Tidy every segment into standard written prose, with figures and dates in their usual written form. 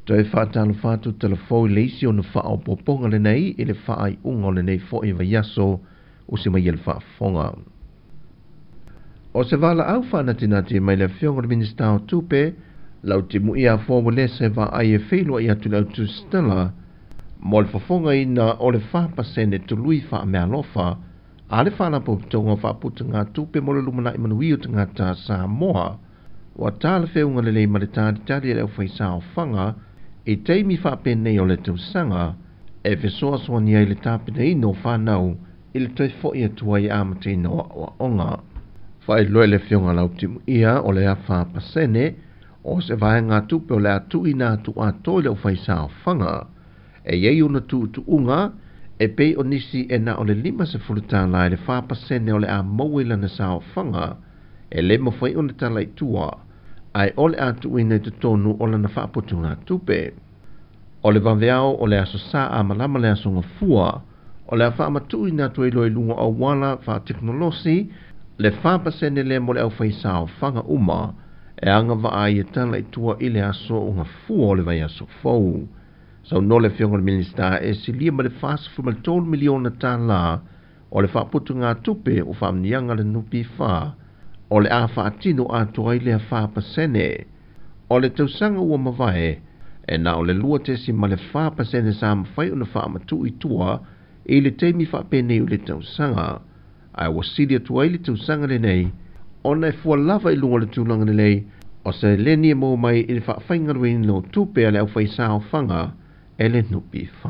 Toe faatalofa atu talafou i le isi ona faaopoopoga lenei i le faaiuga o lenei foi vaiaso usi mai e le faafofoga. O se valaau faanatinati mai le Afioga i le Minisita o Tupe, Lautimuia Afoa Uelese vaai e feiloai atu i le autusitala mo le fofogaina o le 4% tului faameaalofa a le Faalapotopotoga o Faaputugatupe mo le Lumanai Manuia o Tagata Samoa. Ua talafeuga lelei ma le talitali a le aufaisaofaga i taimi faapenei o le tausaga e fesoasoani ai le tapenaina o fanau i le toe fo'i atu ai amataina o aoaoga. Faailoa i le Afioga Lautimuia o le 4% o se vaega tupe o le a tuuina atu atoa i le aufaisaofaga. E iai ona tuutuuga e pei o nisi e na o le $50 i le 4% o le a maua i lana saofaga e le mafai ona tala i tua, ae o le a tuuina i totonu o lana faaputugatupe. O le vaveao o le aso Sa a malama le aso Gafua, o le a faamatuuina atu ai loa i luga o auala faatekonolosi le 4% lea mo le aufaisaofaga uma e agavaa ai e tala i tua i le aso o Gafua o le vaiaso fou. Saunoa le Afioga i le Minisita e silia ma le $43 miliona tālā o le faaputugatupe o faamanuiaga le NPF o le a faatino atoa ai lea 4%. O le tausaga ua mavae e na o le 2.4% sa mafai ona faamatuu i tua i le taimi faapenei o le tausaga, ae ua sili atu ai le tausaga lenei ona e fua lava i luga o le tulaga lelei o seleni e maua mai i le faafaigalueina o tupe a le aufaisaofaga e le NPF.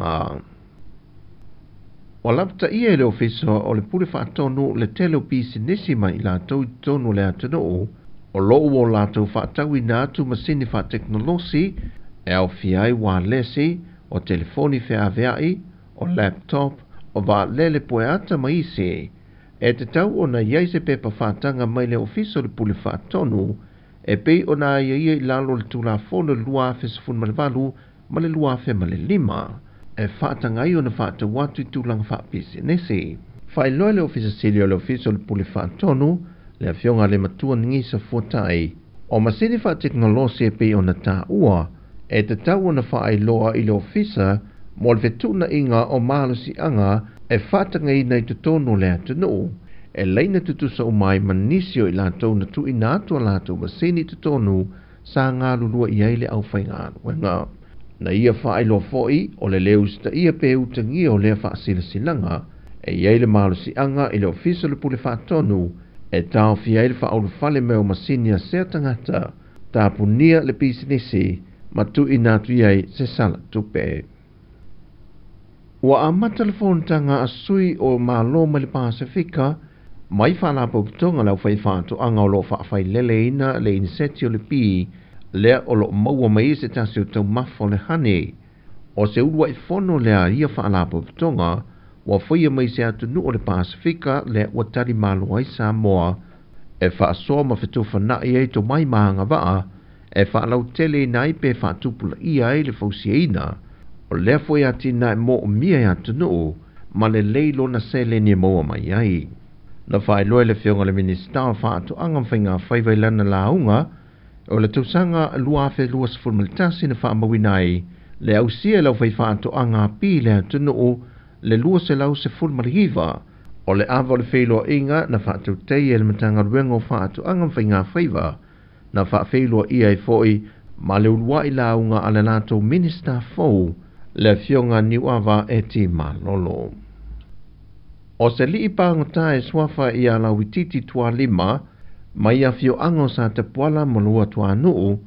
Ua lapataia e le Ofisa o le Pule Faatonu le tele o pisinisi mai i latou i totonu o le atunuu o loo ua latou faatauina atu masini faatekonolosi e aofia ai ualesi, o telefoni feaveai, o laptop, o vaalele pueata ma isi. E tatau ona i ai se pepa faataga mai le Ofisa o le Pule Faatonu e pei ona aiaia i lalo o le Tulafono 2018 ma le 2005 e faataga ai ona faatau atu i tulaga faapisinisi. Faailoa e le Ofisa Sili o le Ofisa o le Pule Faatonu, le Afioga a le Matua Gisa Fuatai, o masini faatekonolosi e pei ona taua e tatau ona faailoa i le Ofisa mo le fetuunaiga o malosiaga e faatagaina i totonu o le atunuu e laina tutusa uma ai ma nisi o i latou na tuuina atu a latou masini i totonu sa galulue i ai le aufaigaluega. Na ia faailoa foi o le le usitaia pe utagia o lea faasilasilaga e i ai le malosiaga i le Ofisa o le Pule Faatonu e taofia ai le faaulufale mai o masini a sea tagata tapunia le pisinisi ma tuuina atu i ai se sala tupe. Ua amata le fonotaga a sui o Malo mai le Pasifika mai Faalapotopotoga le aufaifaatoaga o loo faafaileleina le iniseti o le pi lea o loo maua mai ai se tasi o taumafa o le honey. O se uluai fono lea ia Faalapotopotoga ua faia mai se atunuu o le Pasifika lea ua tali malo ai Samoa e faasoa ma fetufanai ai tomai ma agavaa e faalauteleina ai pe faatupulaia ai le fausiaina o lea foi atinae moomia e atunuu ma lelei lona seleni e maua mai ai. Na faailoa e le Afioga i le Minisita o Faatoaga ma Faiga Faiva i lana lauga o le tausaga 2021 na faamauina ai le ausia e le aufaifaatoaga api i le atunuu le 219 o le ava o le feiloaiga na faatautaia e le Matagaluega o Faatoaga ma Faiga Faiva na faafeiloaia ai foi ma le uluai lauga a le latou Minista fou le Afioga Niuava Eti Malolo. O se alii pagota e suafa ia Lauititi Tualima mai afioaga o Satapuala ma Luatuanuu,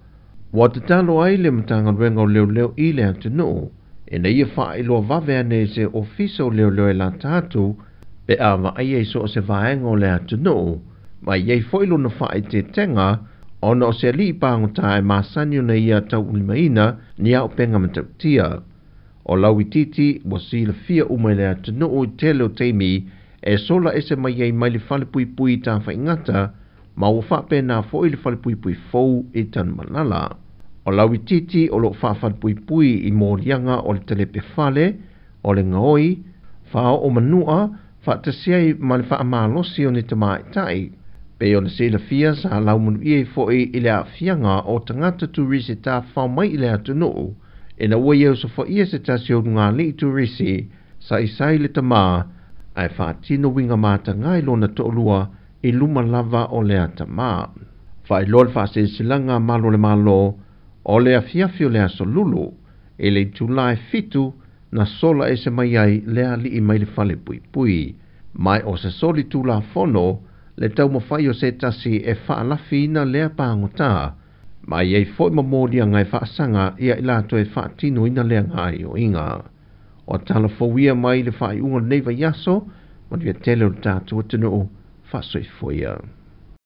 ua tatalo ai le Matagaluega o Leoleo i le atunuu ina ia faailoa vave ane i se ofisa o leoleo e lata atu pe a vaaia i so o se vaega o le atunuu, ma i ai foi lona faaeteetega ona o se alii pagota e masani ona ia taulimaina ni aopenga matautia. O Lauititi ua silafia uma i le atunuu i tele o taimi e sola ese mai ai mai le falepuipui i Tafaigata ma ua faapena foi le falepuipui fou i Tanumalala. O Lauititi o loo faafalepuipui i moliaga o le talepe fale, o le gaoi, faaoo manua, faatasi ai ma le faamalosi o ni tamaitai. Pei ona silafia sa laumanuia ai foi i le aafiaga o tagata turisi tafafao mai i le atunuu Ina ua ia osofaia se tasi o lugalii turisi, saisai le tamā ae faatino uiga mataga i lona toalua i luma lava o lea tamā. Faailoa le faasilasilaga a Malu o le Malo o le afiafi o le aso Lulu i le itulā e 7 na sola ese mai ai le alii mai le fale puipui. Ma o se soli tulafono le taumafai o se tasi e faalafiina lea pagotā, ma e i ai foi ma moliaga e faasaga ia i latou e faatinoina lea gaoioiga. O tala fou ia mai le faaiuga o lenei vaiaso, manuia tele o le tatou atunuu, faasoifua ia.